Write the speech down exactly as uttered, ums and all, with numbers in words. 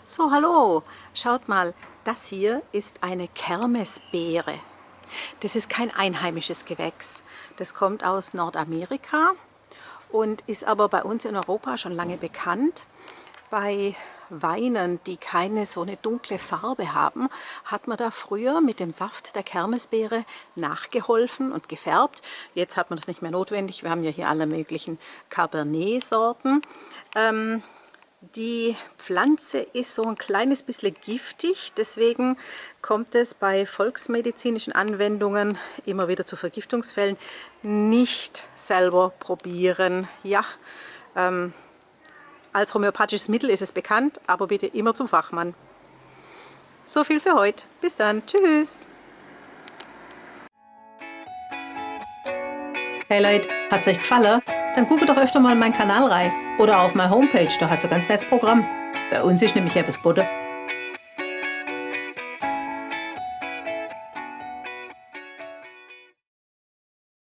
So, hallo, schaut mal, das hier ist eine Kermesbeere. Das ist kein einheimisches Gewächs. Das kommt aus Nordamerika und ist aber bei uns in Europa schon lange bekannt. Bei Weinen, die keine so eine dunkle Farbe haben, hat man da früher mit dem Saft der Kermesbeere nachgeholfen und gefärbt. Jetzt hat man das nicht mehr notwendig. Wir haben ja hier alle möglichen Cabernet-Sorten. Ähm, die Pflanze ist so ein kleines bisschen giftig, deswegen kommt es bei volksmedizinischen Anwendungen immer wieder zu Vergiftungsfällen. Nicht selber probieren. Ja, ähm, als homöopathisches Mittel ist es bekannt, aber bitte immer zum Fachmann. So viel für heute. Bis dann. Tschüss. Hey Leut, hat's euch gefallen? Dann guckt doch öfter mal in meinen Kanal rein oder auf meine Homepage, da hat's ein ganz nettes Programm. Bei uns ist nämlich etwas geboten.